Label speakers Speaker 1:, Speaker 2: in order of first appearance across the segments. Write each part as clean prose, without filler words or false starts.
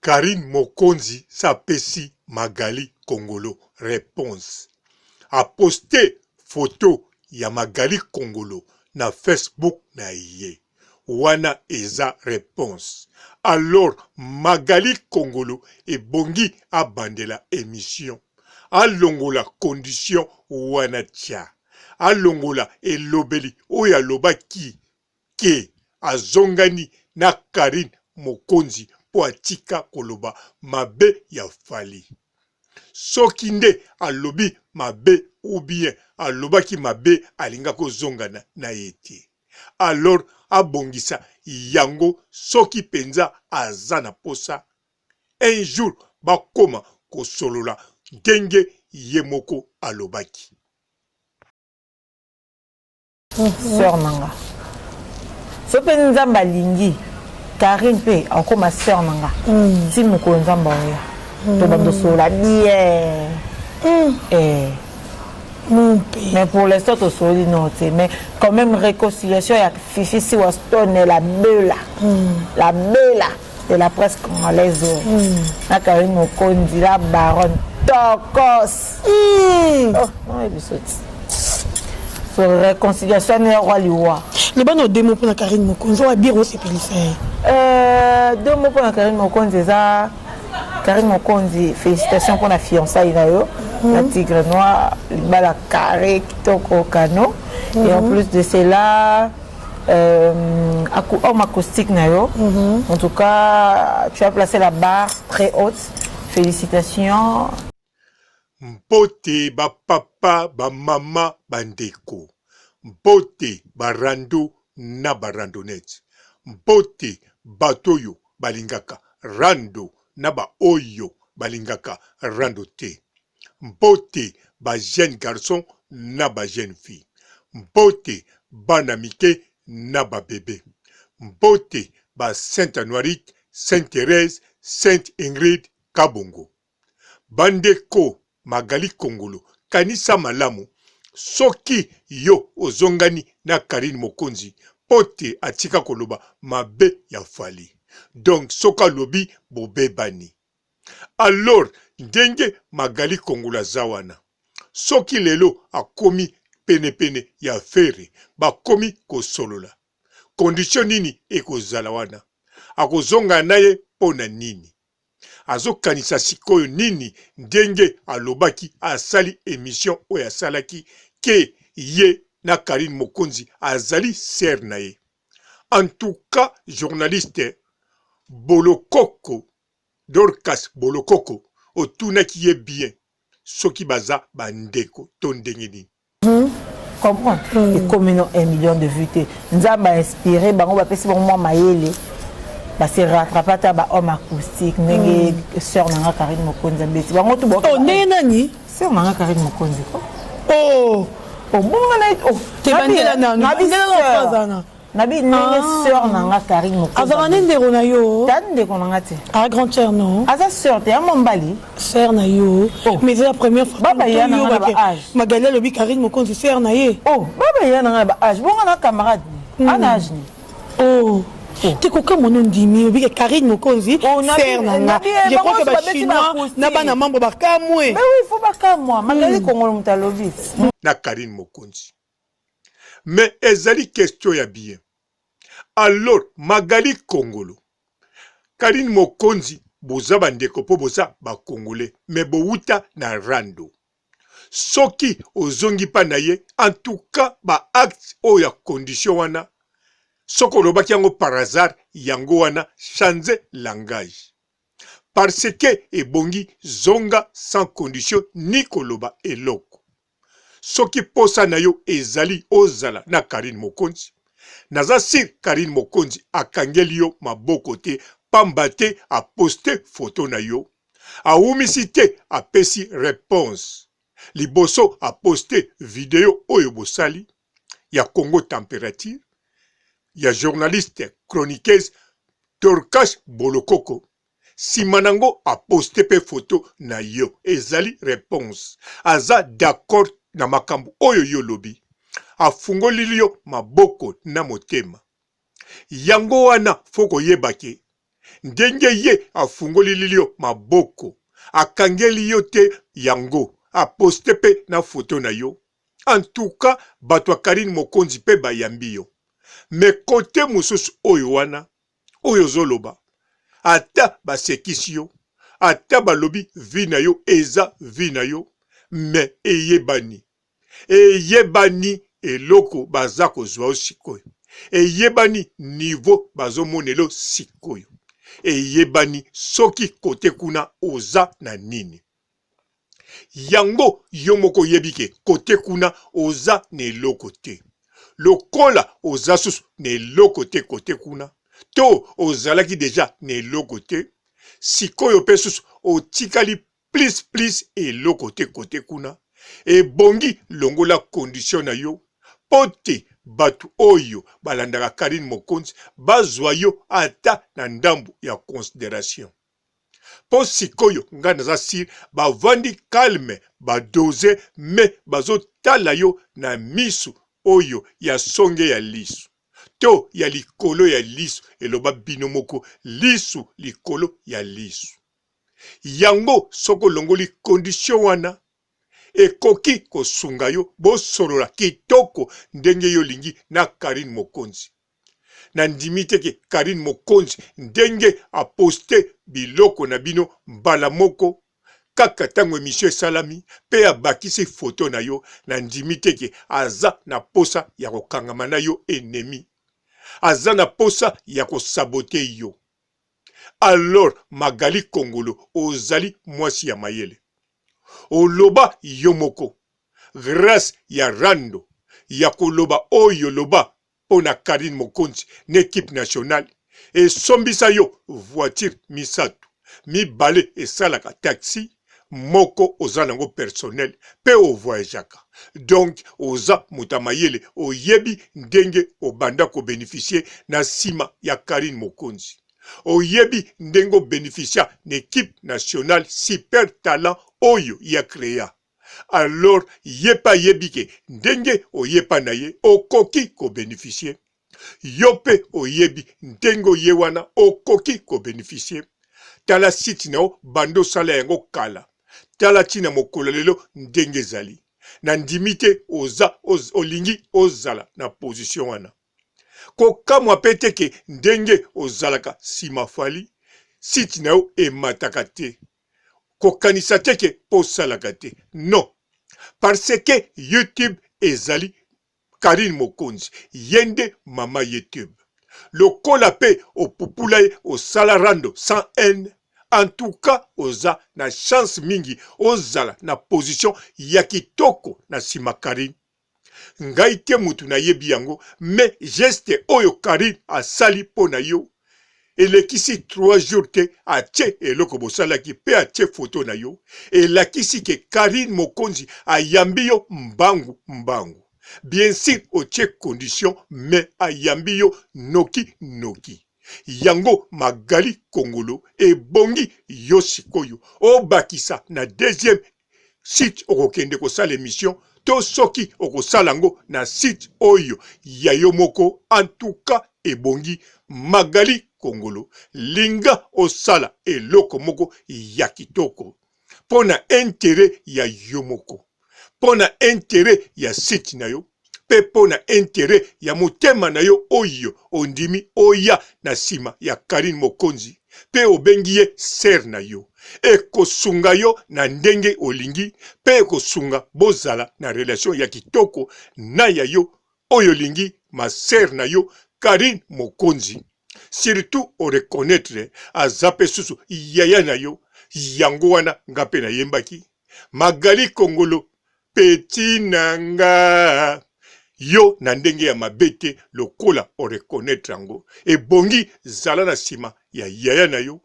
Speaker 1: Carine mokonzi sa apesi Magali kongolo reponse a poste photo ya Magali kongolo na Facebook na ye wana eza reponse alors Magali kongolo ebongi abandela emission alongola condition wana tia alongola elobeli oyo alobaki que azongani na Carine mokonzi po atika koloba mabe ya Fally. Soki nde alobi mabe ou bien alobaki mabe alingaki ozongana na ye te. Alors abongisa yango soki penza aza na posa un jour bakoma kosolola ndenge ye moko alobaki.
Speaker 2: Sœur na nga soki mpe nzambe alingi Carine mpe akokoma sœur na nga mm. ti mokolo nzambe aoya mm. tobanda osolola bien mm. eh. Mais pour l'instant tosololi no te mais quand même réconciliation ya Fifi Siwa Stone la bela mm. la bela de la presse congolaise oyo mm. na Carine Mokonzi la baronne tokos mm. oh, non biso ti so réconciliation ne roi liwa
Speaker 3: loba na deux mots mpona Carine Mokonzi oyo abiri osepelisa ye
Speaker 2: euh, deux mots mpona Carine Mokonzi eza Carine Mokonzi félicitations mpona fiançailles na yo mm. na Tigre Noir libala carré kitoko kano mm -hmm. et en mhm. plus de cela euh, homme acoustique na yo mm -hmm. en tout cas tu as placé la barre très haute félicitations.
Speaker 1: Mbote ba papa, ba mama, ba ndeko. Mbote ba rando na ba randonnettes. Mbote bato oyo balingaka rando na ba oyo balingaka rando te. Mbote ba jeunes garçons na ba jeunes filles. Mbote bana mike na ba bebes. Mbote ba Sainte Anuarite, Sainte Therèse, Sainte Ingrid Kabongo. Bandeko Magali Kongolo kanisa malamu soki yo ozongani na Carine Mokonzi po te atika koloba mabe ya Fally donc soki alobi bobebani alors ndenge Magali Kongolo aza wana soki lelo akomi pene pene ya Ferre bakomi kosolola condition nini ekozala wana akozongana naye pona nini? Azokanisa sikoyo nini ndenge alobaki asali emission oyo asalaki ke ye na Carine Mokonzi azali sœur na ye en tout cas journaliste Bolokoko Dorcas Bolokoko otunaki ye bien soki baza ba ndeko to ndenge nini.
Speaker 2: Comprendre ekomi no 1 million de vues te nzambe a inspire bango bapesi bango mwa mayele base rattrape ata ba homme acoustique ndenge sœur na nga Carine Mokonzi abeti bango tu
Speaker 3: oh, ndenge nani
Speaker 2: sœur na nga Carine Mokonzi ko
Speaker 3: oh
Speaker 2: obonga na oh
Speaker 3: te bandela nanu bandela na phrase wana
Speaker 2: Nabi ndenge ah. sœur na nga Carine
Speaker 3: Mokonzi. Azala nde ndeko na yo.
Speaker 2: Ta ndeko na nga te.
Speaker 3: Ah grande sœur non.
Speaker 2: Aza sœur te, ya mobali.
Speaker 3: Sœur na yo. Oh. Mais c'est la première fois.
Speaker 2: Baba ya na nga ba âge.
Speaker 3: Magali alobi Carine Mokonzi sœur na ye.
Speaker 2: Oh, baba ya na nga ba âge. Bonga na camarade. Hmm. Ana âge ni.
Speaker 3: Oh. oh. te kokamwa no ndimi obike Carine Mokonzi oh, sœur na nga. Je crois que ba chinois na bana membre bakamwe.
Speaker 2: Mais oui, faut bakamwa. Magali hmm. Kongolo mutu alobi.
Speaker 1: Na Carine Mokonzi. Mais ezali question ya bien. Alors Magali Kongolo, Carine Mokonzi boza ba ndeko po boza ba congolais mais bowuta na rando. Soki ozongi pa na ye en tout cas ba actes oyo ya condition wana soki olobaki yango par hasard yango wana changer langage. Parce que ebongi zonga sans condition ni koloba eloko. Soki posa na yo ezali ozala na Carine Mokonzi, naza sur Carine Mokonzi akangeli yo maboko te pamba te a poste photo na yo. Awumisi te apesi reponse. Liboso a poste video oyo bosali ya Congo Temperature ya journaliste chroniqueuse Dorcas Bolokoko Sima nango a poste pe photo na yo ezali reponse aza d'accord na makambo oyo yo olobi afungolili yo maboko na motema yango wana faut koyeba ke Ndenge ye afungolili yo maboko, akangeli yo te yango a poste pe na photo na yo. En tout cas bato ya Carine Mokonzi pe bayambi yo. Mais cote mosusu oyo wana oyo ozo loba ata basekisi yo, ata balobi vie na yo eza vie na yo mais eyebani Eyebani eloko baza kozua yo sikoyo. Eyebani niveau bazo monelo sikoyo. Eyebani soki cote kuna oza na nini. Yango yo moko oyebi ke cote kuna oza na eloko te. Lokola oza susu na eloko te cote kuna to ozalaki dejà na eloko te, sikoyo pe susu otikali plus plus eloko te cote kuna ebongi longola condition na yo po te batu oyo balandaka Carine Mokonzi bazua yo ata na ndambu ya consideration po sikoyo nga naza sur bavandi calme ba dose mais bazo tala yo na misu oyo ya songe ya lisu to ya likolo ya lisu eloba bino moko lisu likolo ya lisu. Yango soki olongoli condition wana ekoki kosunga yo bosolola kitoko ndenge yo olingi na Carine Mokonzi. Na ndimi te ke Carine Mokonzi ndenge a poste biloko na bino mbala moko kaka tango emission esalami pe abakisi photo na yo, na ndimi te ke aza na posa ya kokangama na yo ennemi. Aza na posa ya ko saboter yo. Alors Magali Kongolo ozali mwasi ya mayele. Oloba yo moko grace ya rando ya koloba oyo oloba pona Carine Mokonzi n'equipe nationale esombisa yo voiture misatu, mibale esalaka taxi, moko oza nango personnel pe o voyageaka. Donc oza moto ya mayele oyebi ndenge obanda ko beneficier na sima ya Carine Mokonzi. Oyebi ndenge o beneficia na equipe nationale super talent oyo ye a crea. Alors ye pe ayebi ke ndenge oye epa na ye okoki ko beneficier. Yo pe oyebi ndenge oye wana okoki ko beneficier. Tala site na yo banda osala yango kala tala ti na mokolo ya lelo ndenge ezali. Na ndimi te oza olingi ozala na position wana. Kokamwa pe te ke ndenge ozalaka sima Fally site na yo emataka te. Kokanisa te ke po osalaka te non parce que YouTube ezali Carine Mokonzi ye nde mama YouTube lokola pe opupula ye osala rando sans haine en tout cas oza na chance mingi ozala na position ya kitoko na sima Carine ngai te mutu nayebi yango mais geste oyo Carine asali po na yo Elekisi trois jours te atie eloko bosalaki pe atie photo na yo elakisi ke Carine Mokonzi ayambi yo mbangu mbangu. Bien sur otie condition mais ayambi yo noki noki. Yango Magali Kongolo ebongi yo sikoyo obakisa na deuxième site okokende kosala emission to soki okosala yango na site oyo ya yo moko en tout cas ebongi Magali Kongolo linga osala eloko moko ya kitoko mpo na interet ya yo moko mpo na interet ya site na yo mpe mpo na interet ya motema na yo oyo ondimi oya na sima ya Carine Mokonzi mpe obengi ye sœur na yo. Ekosunga yo na ndenge olingi mpe ekosunga bozala na relation ya kitoko na ya yo oyo olingi ma sœur na yo Carine Mokonzi. Surtout o reconnaitre aza mpe susu yaya na yo, yango wana nga mpe nayembaki Magali Kongolo Petit na nga yo na ndenge ya mabe te lokola o reconnaitre yango ebongi zala na sima ya yaya na yo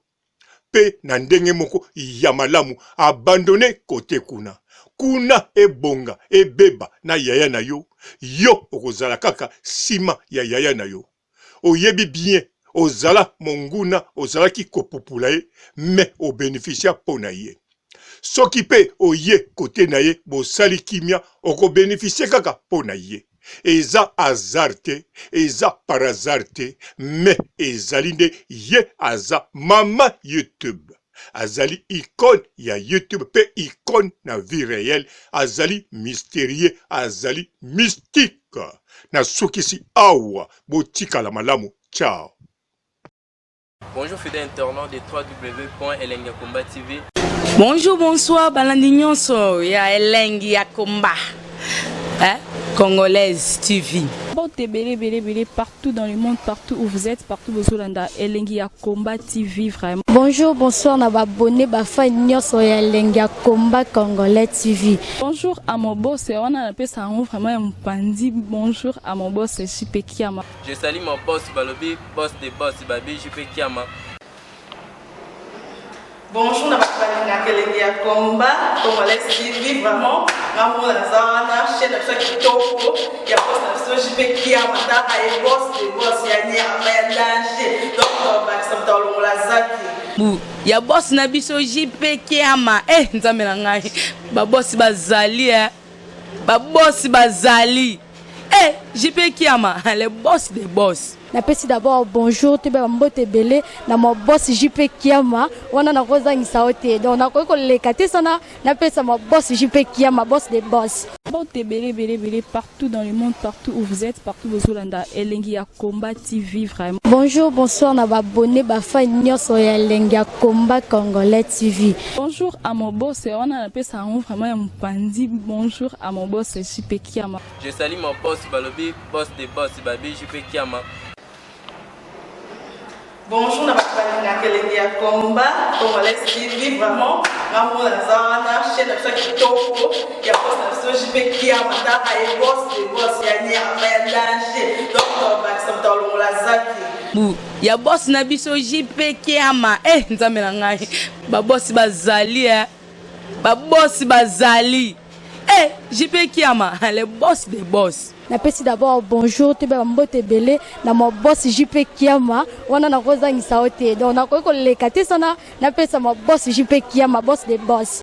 Speaker 1: pe na ndenge moko ya malamu abandonne cote kuna kuna ebonga ebeba na yaya na yo yo okozala kaka sima ya yaya na yo oyebi bien ozala monguna ozalaki kopupula ye mais o beneficia po na ye soki pe oye kote na ye bosali kimia oko beneficie kaka po na ye. Eza hasard te, eza par hasard te, mais ezali nde ye aza mama YouTube. Azali icone ya YouTube pe icone na vie reelle, azali mysterieux, azali mystique. Nasukisi awa, botikala malamu, ciao.
Speaker 4: Bonjour fidèle internaute de www.elengiyakomba TV.
Speaker 5: Bonjour, bonsoir, balandi nyonso ya Elengi ya Komba. Hein? Congolaise TV.
Speaker 6: Mbote ebele ebele ebele partout dans le monde, partout où vous êtes, partout bozolanda Elengi ya Combat TV vraiment.
Speaker 7: Bonjour, bonsoir na ba abonné ba fan nyonso ya Elengi ya Combat Congolais TV.
Speaker 6: Bonjour à mon boss, wana napesa yango vraiment ya mopanzi. Bonjour à mon boss JP Kiama.
Speaker 4: Je salue mon boss balobi boss de boss babi JP Kiama.
Speaker 8: Bonjour na bato balingaka elengi ya combat congolais TV vraiment nga moko naza wana chaîne na biso ya kitoko ya boss na biso JP Kiama taka ye boss de boss ya nyama ya danger donc tobakisa moto alongola zaki
Speaker 5: Bu ya boss na biso JP Kiama eh nzambe na ngai ba boss bazali eh ba boss bazali eh JP Kiama le boss des boss.
Speaker 7: Napesi d'abord bonjour toyeba ba mbote ebele na ma boss JP Kiama wana nakozangisa yo te donc nakoki koleka te sana napesa ma boss JP Kiama boss de boss.
Speaker 6: Mbote ebele ebele ebele partout dans le monde, partout où vous êtes, partout bozolanda Elengi ya Combat TV vraiment.
Speaker 7: Bonjour bonsoir na ba abonné ba fan nyonso ya Elengi ya Combat Congolais TV.
Speaker 6: Bonjour à mon boss wana napesa yango vraiment ya mopanzi. Bonjour à mon boss JP Kiama.
Speaker 4: Je salue mon boss balobi boss de boss babi JP Kiama.
Speaker 8: Bonjour na bato balingaka elengi ya combat congolais TV vraiment nga moko naza wana chaîne na biso ya kitoko ya boss na biso JP Kiama taka ye boss de boss ya nyama ya danger donc tobakisa moto alongola zaki
Speaker 5: Bu ya boss na biso JP Kiama eh nzambe na ngai ba boss bazali eh ba boss bazali eh JP Kiama le boss des boss.
Speaker 7: Napesi d'abord bonjour toyeba ba mbote ebele na ma boss JP Kiama wana nakozangisa yo te donc nakoki koleka te sana napesa ma boss JP Kiama boss de boss.